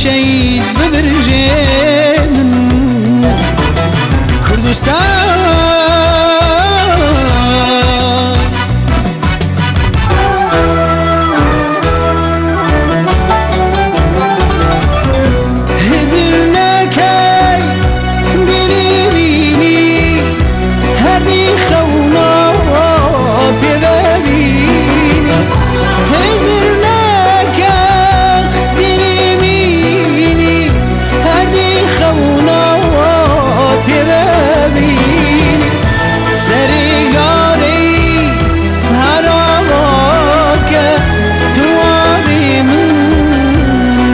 شەید ببرژێنن کوردستان. هزر نەکەی دلی بینی هەردی خەونا پێدەبینی، هزر نەکە دلی بینی هەردی خەونا پێدەبینی. سەرگارەی هەراواکە تواری من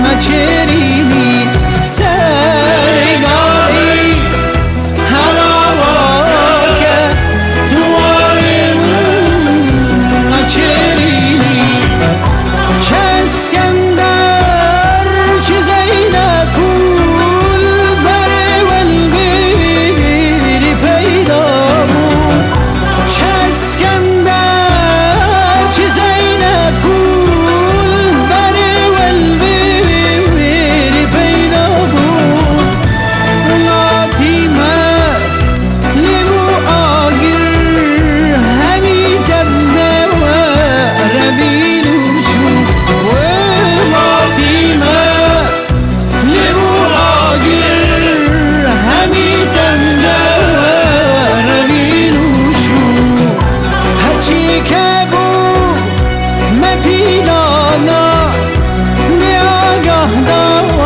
مەچێرینی، سەرگارەی هەراواکە تواری من مەچێرینی. چسکەندەر چ زەینەفول بەرێوەلبیری پەیدا بوو، چسکەندەر چ زەینەفول بەرێوەلبیری پەیدا بوو. وڵاتی مە لێمو ئاگر هەمی دەبنەوە رەبین و چوو، وڵاتی مە لێمو ئاگر هەمی دەبنەوە رەبین و چوو. هەرچی کە بوو مەپیلانا بێ ئاگاهدار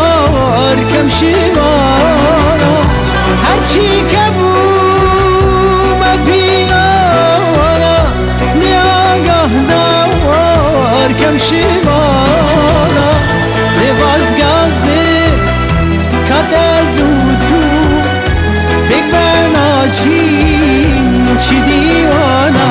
کەم شیوانا، هەرچی کە بوو مەپیلانا بێ ئاگاهدار کەم شیوانا. لێباز گاز دێ کاتە زوو تو پێک بەناچین چی دیوانا.